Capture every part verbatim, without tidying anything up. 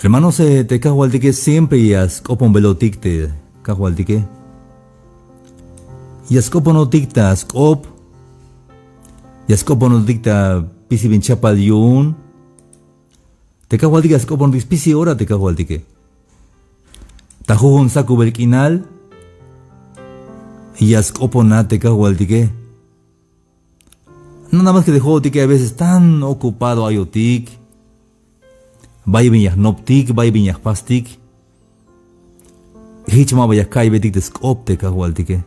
Hermanos, eh, te kajwaltike siempre ya sk'oponbelotik te kajwaltike. Ya sk'oponotik ta sk'op. Ya sk'oponotik ta spisil bin chapal yu'un. Te kajwaltike ya sk'oponotik spisil ora te kajwaltike. Ta jujun sakubel k'inal ya sk'oponat te kajwaltike. Nada más que te jo'otike a veces tan ocupado ayotik. Bay bin ya jnoptik, bay bin ya jpastik. Jich ma ba ya ka'ybetik te sk'op te kajwaltike.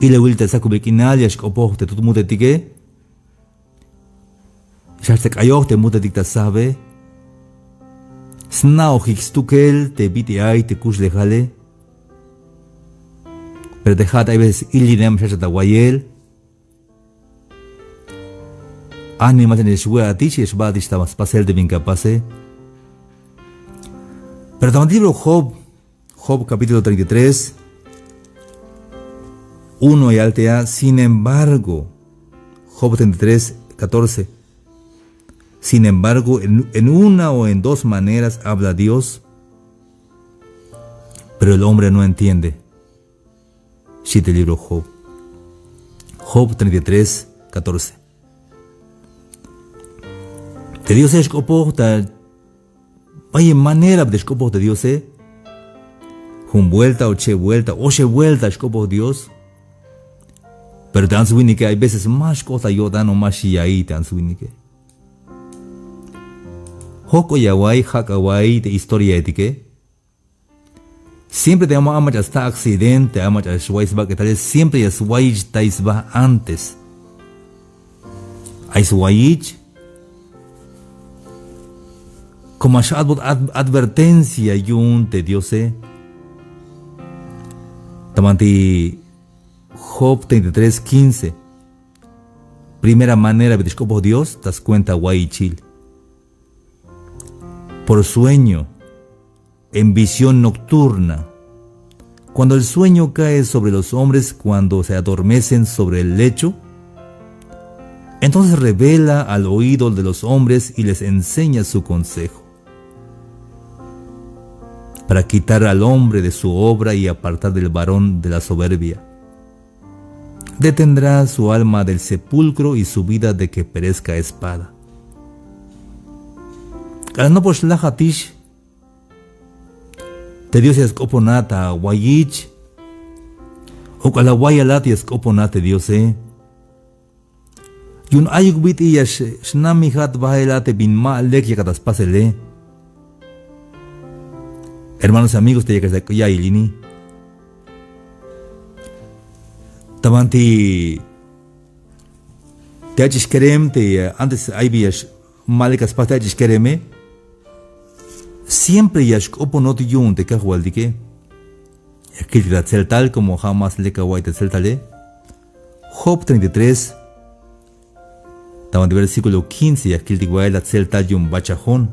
Ilawil te sakubel k'inal ya xk'opoj te tut mutetike. Xjajch ta k'ayoj te mutetik ta sajbe. Sna'ojik stukel te bit'il ay te kuxlejale. Pero te ja'at ay veces ilinemal xjajch ta wayel. Animal te ya xwe'atix, ya xba'atix ta spasel te bin ka pase. Pero ta libro Job, Job capítulo treinta y tres, uno ya yal te a, sin embargo, Job treinta y tres, catorce. Sin embargo, en, en una o en dos maneras habla Dios, pero el hombre no entiende. Xchi te libro Job. Job treinta y tres, catorce. Te Diose ya xk'opoj ta bayel manera te xk'opoj te Diose. Jun buelta, ocheb buelta, oxeb buelta xk'opoj Dios. Pero te ants winike hay veces ma xk'ot ta yo'tan o ma xya'iy te ants winike. Jojk'oy awa'iy, jak' awa'iy te historiaetike. Siempre te ama, ama mach'a sta accidente, ama mach'a xwa'iy sbak'etale, siempre ya swa'ichtay sba antes. Ay swayich. Como xa'atbot ad-, advertencia yu'un te Diose. Ta banti Job treinta y tres quince. Primera manera bi te xk'opoj Dios, ta scuenta wayichil. Por sueño, en visión nocturna. Cuando el sueño cae sobre los hombres, cuando se adormecen sobre el lecho, entonces revela al oído de los hombres y les enseña su consejo, para quitar al hombre de su obra y apartar del varón de la soberbia. Detendrá su alma del sepulcro y su vida de que perezca a espada. K'alal nopol xlajatix, te Diose ya sk'oponat ta wayich. O k'alal wayalat ya sk'oponat te Diose. Yu'un ayuk bit'il ya x-, xnamijat bael a te bin ma lek yakat ta spasele. Hermanos y amigos, te yakat ta ya'iyel ini. Ta banti te ach'ix kerem te, eh, antes ay bi ya x-, ma lek a spas te ach'ix kereme. Siempre ya xk'oponot yu'un te kajwaltike. Ya kiltik ta tseltal, como ja' más lek awa'iy ta tseltale. Job treinta y tres, ta banti versículo quince, ya kiltik bael ta tseltal yu'un bachajon.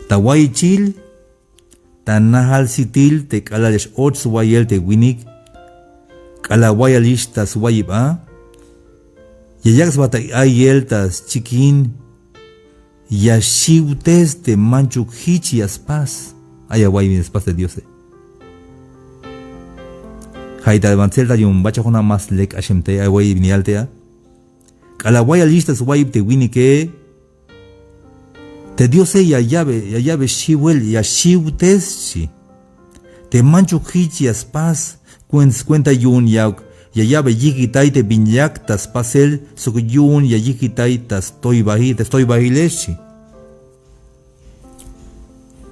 Ta wayichil, ta najal sitil te k'alal ya x-och swayel te winik, k'alal wayalix ta swayib a, ya yak' sba ta a'iyel ta schikin, ya xiwtes te manchuk jich ya spas. Ay awa'iy bin ya spas te Diose. Ja'i ta ban tseltal yu'un bachajon a más lek k'axem te, ay awa'iy bin ya yal te a. K'alal wayalix ta swayib te winike, te Diose ya ya'be, ya ya'be xiwel, ya xiwtes xchi. Te manchuk jich ya spas, kuen-, cuenta yu'un ya, ya ya'be yijkitay te bin yak ta spasel, sok yu'un ya yijkitay ta stoybaji-, ta stoybajile xchi.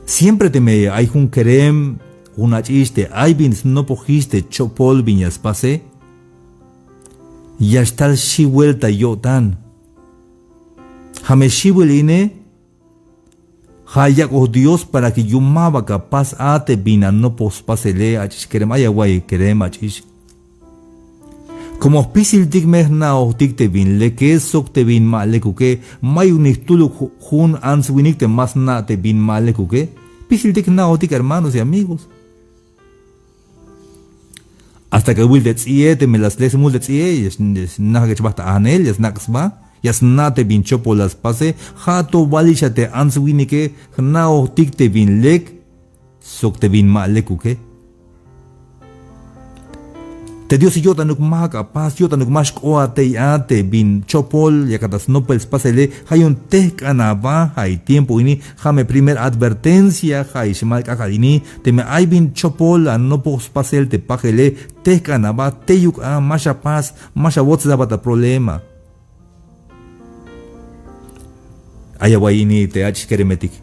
Siempre teme ay jun kerem, jun ach'ix te ay bin snopojix te chopol bin ya spase, ya xtal xiwel ta yo'tan. Ja' me xiwil ine, ja' yak'oj Dios para que yu'un ma ba ka pas a te bin anopoj spasele, ach'ix kerem, ay awa'iy kerem ach'ix. Como jpisiltik me jna'ojtik te bin leke sok te bin ma lekuke, mayuk ni jtuluk ju-, jun ants winik te ma sna' te bin ma lekuke. Jpisiltik jna'ojtik, hermanos y amigos. Hasta que awil te ts'i'e, teme la slek smul te ts'i'e, ya s-, ya snajak jba ta ajnel, ya snak' sba. Ya sna' te bin chopol la spase. Ja' to walix a te ants winike jna'ojtik te bin lek sok te bin ma lekuke. Te Diose yo'tanuk ma ja'uk apas, yo'tanuk ma xk'oat tey a te bin chopol yakat ta snopel spasele. Ja' yu'un tejk'an aba, ja' i tiempo ini, ja' me primer advertencia, ja' i xmal k'ajk'al ini, teme ay bin chopol anopoj spasel te pajele, tejk'an aba, teyuk a, ma xapas, ma xawotsel aba ta problema. Ay awa'y ini te ach'ix keremetik.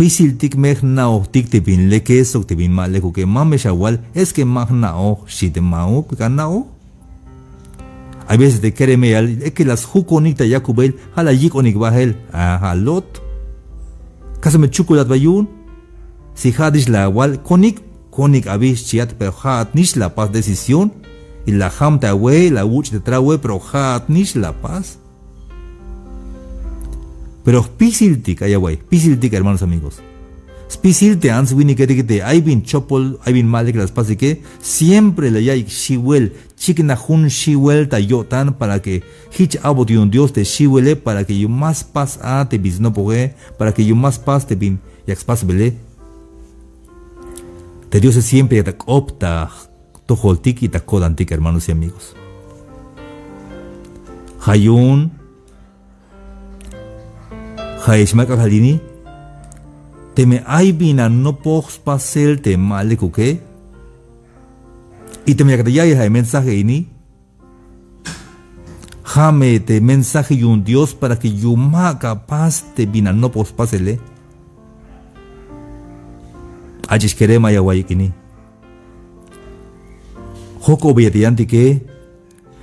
Jpisiltik me jna'ojtik te bin leke sok te bin ma lekuke, ma me xawal, es que ma jna'oj, xchi te ma'uk, ka na'oj. Hay veces te kereme ya yal, es que la sjukonik ta yakubel, ja' la yik'onik bajel, a ja' lot. Kaso me chukulat ba yu'un. Si ja'atix la awal konik, konik abi xchiat, pero ja'atnix la apas decisión. Y la jam te awe, la awuch' te trawe, pero ja'atnix la apas. Pero jpisiltik, ay awa'y, jpisiltik, hermanos, amigos. Spisil te ants winiketik te ay bin chopol, ay bin ma lek la spasike, siempre la ya'iyik xiwel, chiknaj jun xiwel ta yo'tan para que jich a'bot yu'un Dios te xiwele, para que yu'un ma spas a te bin snopoje, para que yu'un ma spas te bin yak spasbele. Te Diose siempre yak ta k'op ta jtojoltik y ta ko'tantik, hermanos y amigos. Ja' yu'un, ja' i xmal k'ajk'al ini, teme ay bin anopoj spasel te ma lekuke, y teme yakat ta ya'iyel ja' i mensaje ini, ja' me te mensaje yu'un Dios para que yu'un ma ja'uk apas te bin anopoj spasele. Ach'ix kerem, ay awa'yik ini. Jojk'obeya te yantike,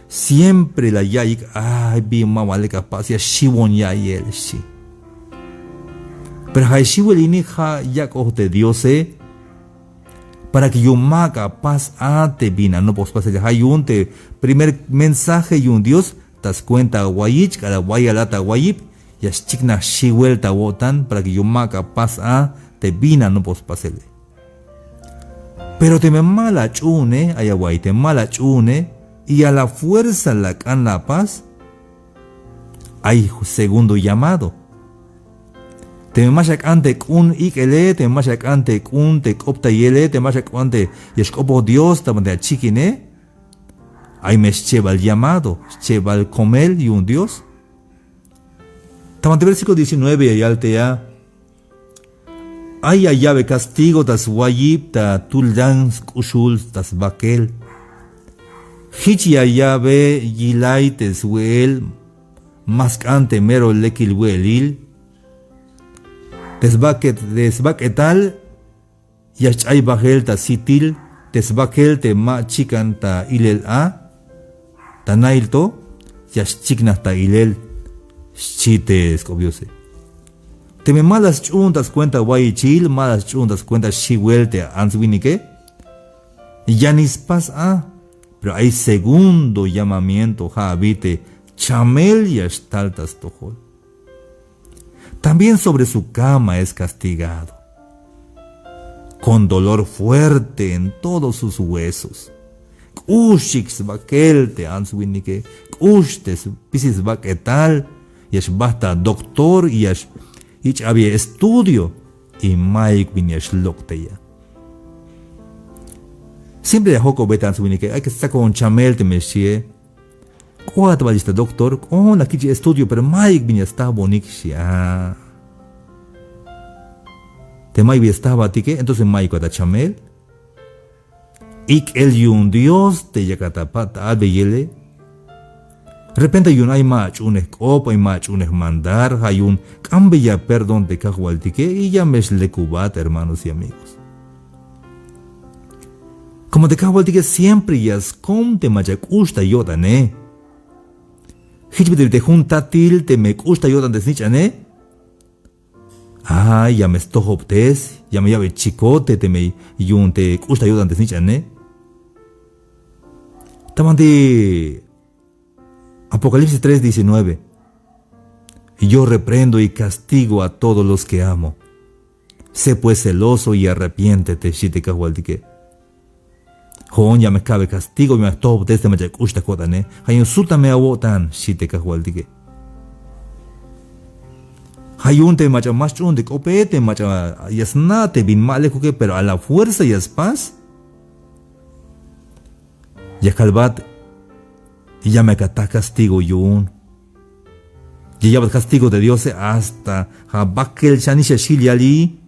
siempre la ya'iyik, ay bin ma ba lek apas, ya xiwon ya'iyel, xchi. Pero ja' i xiwel ini ja' yak'oj te Diose, para que yu'un ma ja'uk apas a te bin anopoj spasele. Ja' yu'un te primer mensaje yu'un Dios ta scuenta awayich k'alal wayal a ta awayib, ya xchiknaj xiwel ta awo'tan para que yu'un ma ja'uk apas a te bin anopoj spasele. Pero teme ma la ach'uune, ay awa'y, teme ma la ach'uune, y a la fuerza la ak'an la apas, ay segundo llamado. Teme ma xak'an te k'un ik'ele, teme ma xak'an te k'un te k'optayele, teme ma xak'an te ya xk'opoj Dios ta banti achikine, ay me schebal llamado, schebal komel yu'un Dios. Ta banti versículo diecinueve ya yal te ya, ay ya ya'be castigo ta swayib ta tulan sk'uxul ta sbakel. Jich ya ya'be yilay te swe'el ma sk'an te mero lekil we'elil. Te sbak'et-, te sbak'etal ya xch'ay bajel ta sitil, te sbakel te ma chikan ta ilel a, ta na'il to, ya xchiknaj ta ilel, xchi te sk'op Diose. Teme ma la sch'uun ta scuenta wayichil, ma la sch'uun ta scuenta xiwel te ants winike, ya nix spas a, pero ay segundo llamamiento, ja' abi te chamel ya xtal ta stojol. También sobre su cama es castigado, con dolor fuerte en todos sus huesos. K'uxik sbakel te ants winike, k'ux te spisil sbak'etal, ya xbajt ta doctor, ya x-, ich'abiye estudio, y mayuk bin ya xlok' teya. Siempre ya jojk'obe te ants winike, ay que stsakon chamel teme xchie. K'oat bal ix ta doctor, k'oon la kich estudio, pero mayuk bin ya stajbonik xchi a. Te mayuk bin ya stajbatike, entonces mayuk a ta chamel. Ik'el yu'un Dios te yakat apat ta a'beyele. Repente yu'un ay ma ach'uunej k'op, ay ma ach'uunej mandar, ja' yu'un k'ambeya perdón te Kajwaltike y ya me xlekubat, hermanos y amigos. Como te Kajwaltike siempre ya skom te mach'a k'ux ta yo'tane. Jich bit'il te jun tatil teme k'ux ta yo'tan te snich'ane. Ay, ya me stojobtes, ya me ya'be chicote teme yu'un te k'ux ta yo'tan te snich'ane. Ta banti Apocalipsis tres diecinueve. Yo reprendo y castigo a todos los que amo. Sé pues celoso y arrepiéntete, xchi te Kajwaltike. Ko'on ya me ka'be castigo, ya me jtojbtes te mach'a k'ux ta ko'tane. Ja' yu'un sut a me awo'tan, xchi te kajwaltike. Ja' yu'un te mach'a ma xch'u'un te k'ope, te mach'a ya sna' te bin ma lekuke, pero a la fuerza ya spas. Ya kalbat, ya me ka ta castigo yu'un. Ya ya'bat castigo te Diose hasta ja' bakel xanix ya xjil yali.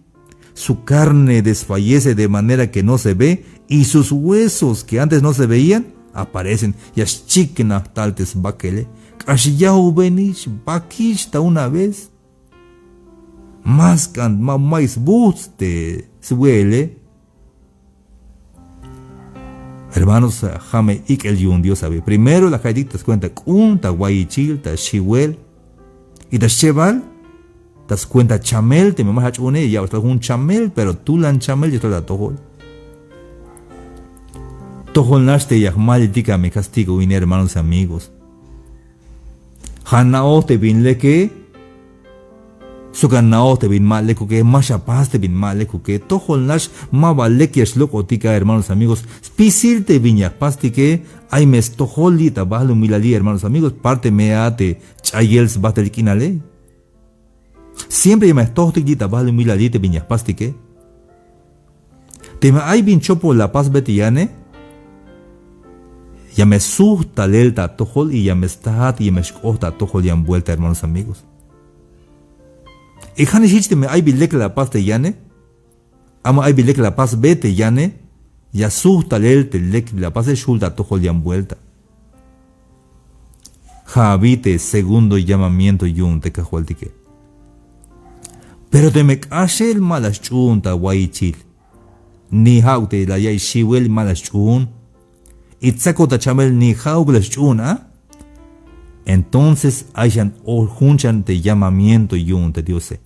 Su carne desfallece de manera que no se ve, y sus huesos que antes no se veían aparecen. Ya xchiknaj tal te sbakele. K'ax yawbenix, bakix ta una vez. Ma sk'an, ma, ma sbujts' te swe'ele. Hermanos, ja' me ik'el yu'un Dios abi. Primero la jaytik ta skuenta k'un, ta wayichil, ta xiwel. Y ta schebal, ta skuenta chamel, teme ma xach'uune, ya ya'bat tal jun chamel, pero tulan chamel ya xtal ta atojol. Tojol nax te ya jmaliytik a me castigo ine, hermanos y amigos. Ja' ana'oj te bin leke, sok ana'oj te bin ma lekuke, ma xapas te bin ma lekuke, tojol nax, maba lek ya xlok'otik a, hermanos, amigos, spisil te bin ya jpastike. Ay me stojol li' ta balumilali, hermanos, amigos, parte me a te ch'ayel sbajtel k'inale. Siempre ya me jtojtik li' ta balumilali te bin ya jpastike. Teme ay bin chopol la pasbe te yane, ya me sujt talel ta atojol y ya me stajat y ya me xk'ot ta atojol yan buelta, hermanos, amigos. Y ja'nix jich teme ay bin lek la pas te yane, a ma ay bin lek la pasbe te yane, ya sujt talel te lek la pase, xjul ta atojol yan buelta. Ja' abi te segundo llamamiento yu'un te kajwaltike. Pero teme k'axel ma la xch'uun ta wayichil, ni ja'uk te la ya'iy xiwel ma la xch'uun, y tsakot ta chamel ni ja'uk la xch'uun a, entonces ay xan o jun xan te llamamiento yu'un te Diose.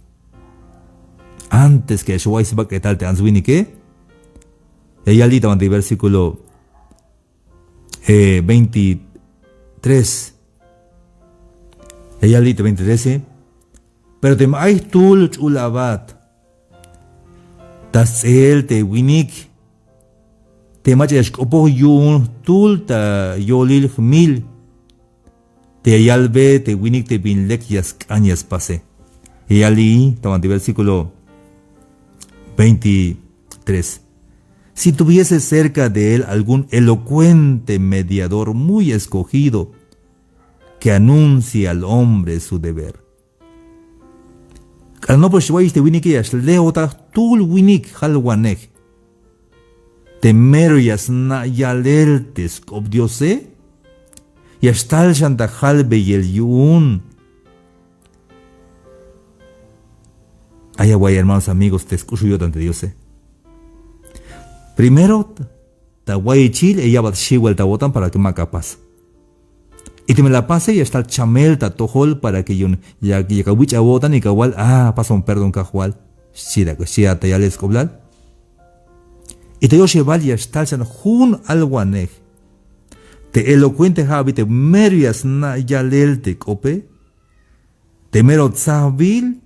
Antes que ya xwa'iy sbak'etal te ants winike, ya yal li' ta banti versículo eh, veintitrés. Ya yal li' te veintitrés, eh. Pero teme ay jtul ch'ul abat ta sts'eel te winik, te mach'a ya xk'opoj yu'un jtul ta yolil jmil, te ya yalbe te winik te bin lek ya sk'an ya spase. Ya yal li' ta banti versículo veintitrés. Si tuviese cerca de él algún elocuente mediador muy escogido que anuncie al hombre su deber. K'alal nopol xwa'iyix te winike ya xlejotaj jtul winik jalwanej te mero ya sna' yalel te sk'op Diose, ya xtal xan ta jalbeyel yu'un. Ay awa'y hermanos, amigos, te sk'uxul yo'tan te Diose. Primero, ta wayichil ya ya'bat xiwel ta awo'tan para que ma ka pas. Y teme la pase ya xtal chamel ta atojol para que yu'un ya, ya ka wich' awo'tan y ka wal, ah, pason perdón Kajwal. Xchi ta, xchi ta yalel sk'oblal. Y ta yoxebal ya xtal xan jun alwanej. Te elocuente ja' abi te mero ya sna' yalel te k'ope. Te mero tsajbil,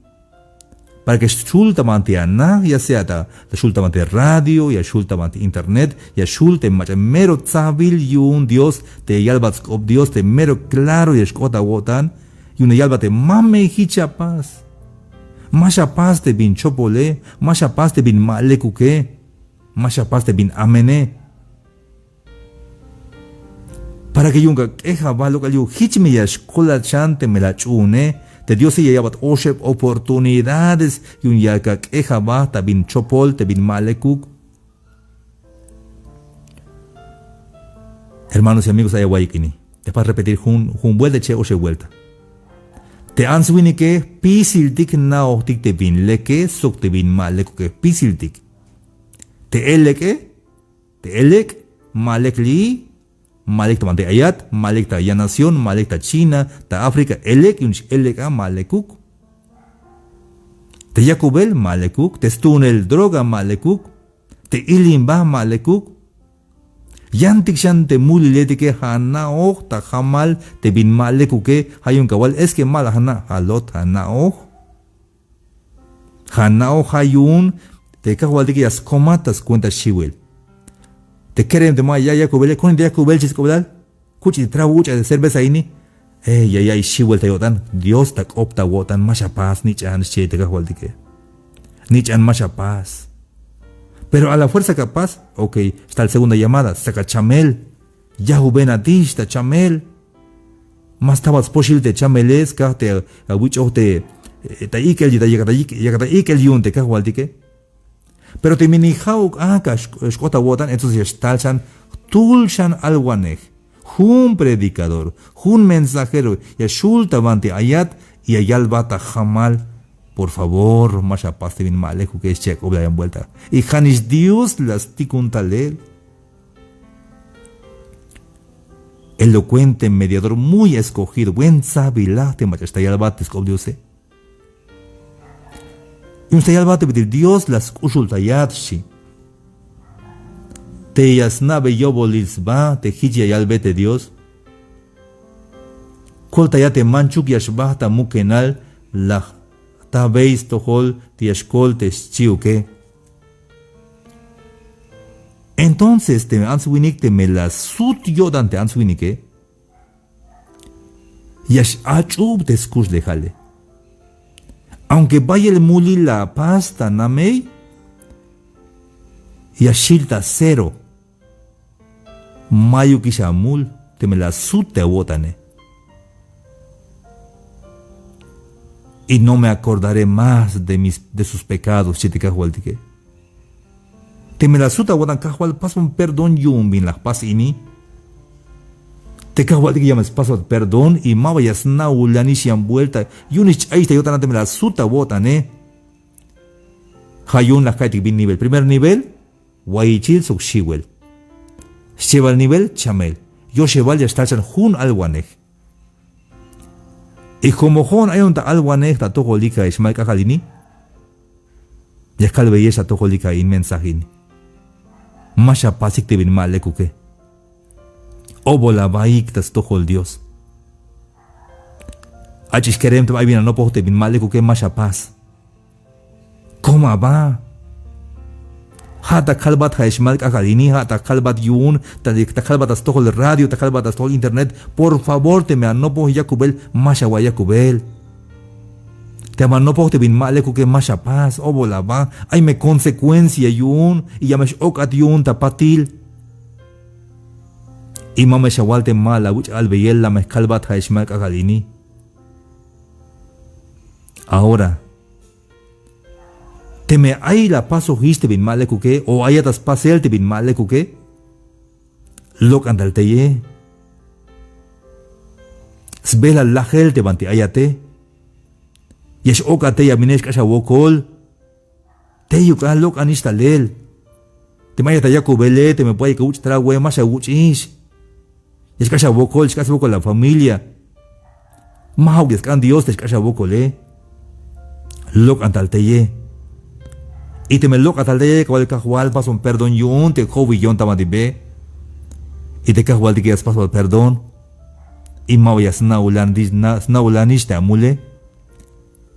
para que xul ta banti ana, ya sea ta, ta xul ta banti radio, ya xul ta banti internet, ya xul te mach'a mero tsajbil yu'un Dios, te yalbat sk'op Dios, te mero claro ya xk'ot awo'tan, yu'un ya yalbat te ma me jich apas. Ma xapas te bin chopole, ma xapas te bin ma lekuke, ma xapas te bin amene. Para que yu'un ka k'ej aba lok'al yu'un jich me ya xkolat xan teme la ach'uune, te Diose ya ya'bat oxeb oportunidades yu'un ya ka k'ej aba ta bin chopol te bin ma lekuk. Hermanos y amigos, ay awa'yik ini. Ya xpa repetir jun, jun vuelta, che' oxeb vuelta. Te ants winike jpisiltik jna'ojtik te bin leke sok te bin ma lekuke jpisiltik. Te elek'e, te elek', ma lek li'i, ma lek ta banti ayat, ma lek ta yan nación, ma lek ta China, ta África, elek', yu'un x-elek' a ma lekuk. Te yakubel ma lekuk, te stuunel droga ma lekuk, te ilimba ma lekuk. Yantik xan te muliletike ja' ana'oj ta jamal te bin ma lekuke, ja' yu'un ka wal es que ma la jna', ja' lot, ja' ana'oj. Ja' ana'oj ja' yu'un te Kajwaltike ya skomat ta skuenta xiwel. Te kerem te ma ya yakubele, konin te yakubel xchi sk'oblal. Kuch' te trago, kuch' te cerveza ini. Eh, ya ya'iy xiwel ta yo'tan. Dios ta k'op ta awo'tan, ma xapas, nich'an xchi te kajwaltike. Nich'an, ma xapas. Pero a la fuerza ka pas, ok, xtal segunda llamada, saka chamel. Yajubenatix ta chamel. Ma stabat spoxil te chamele, skaj te awich'oj te, eh, ta ik'el, ta yakat ta ik'el yu'un te kajwaltike. Pero teme ni ja'uk a ka xk'ot awo'tan, entonces ya xtal xan jtul xan alwanej, jun predicador, jun mensajero, ya xul ta banti ayat y ya yalbat ta jamal. Por favor, ma xapas te bin ma lekuke, xchi ak'oblal yan vuelta. Y ja'nix Dios la stikun talel. Elocuente, mediador, muy escogido, buen tsabilaj te mach'a xtal yalbat te sk'op Diose. Yu'un xtal yalbat te bit'il Dios la sk'uxultayat xchi. Te ya sna'be yobolil sba te jich ya yalbe te Dios. Koltayat te manchuk ya xbajt ta mukenal, la jtajbey stojol te ya xkol te xchiuke. Entonces te ants winik teme la sut yo'tan te ants winike, ya x-ach'ub te skuxlejale. Aunque bayel mulil la pas ta namey, ya xil ta cero. Mayukix amul teme la sut te awo'tane. Y no me acordaré más de mis, de sus pecados, xchi te kajwaltike. Teme la sut awo'tan, Kajwal, pasbon perdón yu'un bin la jpas ini. Te kajwaltike ya me spasbat perdón y maba ya sna'ulanix yan vuelta yu'unix ch'ayix ta yo'tana teme la sut awo'tane. Ja' yu'un la jka'iytik bin nivel. Primer nivel, wayichil sok xiwel. Schebal nivel, chamel. Yoxebal ya xtal xan jun alwanej. Y como jo'on ayon ta alwanej ta atojolik a ixmal k'ajk'al ini, ya kalbeyex ta atojolik a in mensaje ini. Ma xapasik te bin ma lekuke. Obol abaik ta stojol Dios. Ach'ix kerem teme ay bin anopoj te bin ma lekuke, ma xapas. Kom aba. Ja' ta kalbat ja' ixmal k'ajk'al ini, ja' ta kalbat yu'un, ta, ta kalbat ta stojol radio, ta kalbat ta stojol internet. Por favor, teme anopoj yakubel, ma xawa'iy yakubel. Teme anopoj te bin ma lekuke, ma xapas, obol aba. Ay me consecuencia yu'un, y ya me x-ok'at yu'un ta patil. Y ma me xawal te ma la awich' albeyel, la me kalbat ja' ixmal k'ajk'al ini. Ahora, teme ay la pasojix te bin ma lekuke, o ayat ta spasel te bin ma lekuke, lok'an tal teye. Sbelal lajel te banti ayate. Ya x-ok'at tey a mine xk'ax awokol. Teyuk a, lok'anix talel. Teme ayat ta yakubele, teme bayuk awuch' tragoe, ma xawuch'ix. Ya xk'ax awokol, xk'ax swokol a familia. Ma ja'uk ya sk'an Dios te xk'ax awokole. Lok'an tal teye. Y teme lok'an tal teye, kawal Kajwal, pasbon perdón yu'un te jowiyon ta banti be. Y te kajwaltike ya spasbat perdón. Y maba ya sna'ulan, sna'ulanix te amule.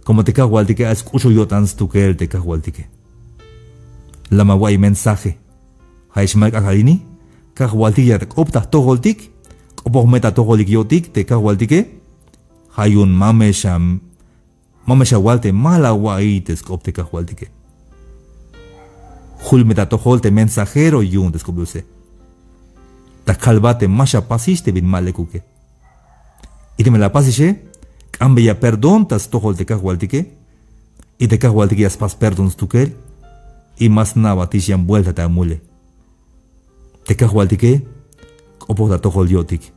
Como te kajwaltike ay sk'uxul yo'tan stukel te kajwaltike. La me awa'iy mensaje. Ja' ixmal k'ajk'al ini, kajwaltik ya k'op ta jtojoltik, k'opoj me ta tojolik yo'tik te kajwaltike. Ja' yu'un ma me xa, ma me xawal te ma la awa'iy te sk'op te kajwaltike. Jul me ta tojol te mensajero yu'un te sk'op Diose. Ta kalbat te ma xapasix te bin ma lekuke. Y teme la pasixe, k'ambeya perdón ta stojol te kajwaltike. Y te kajwaltike ya spas perdón stukel. Y ma sna'batix yan vuelta te amule. Te kajwaltike k'opoj ta tojol yo'tik.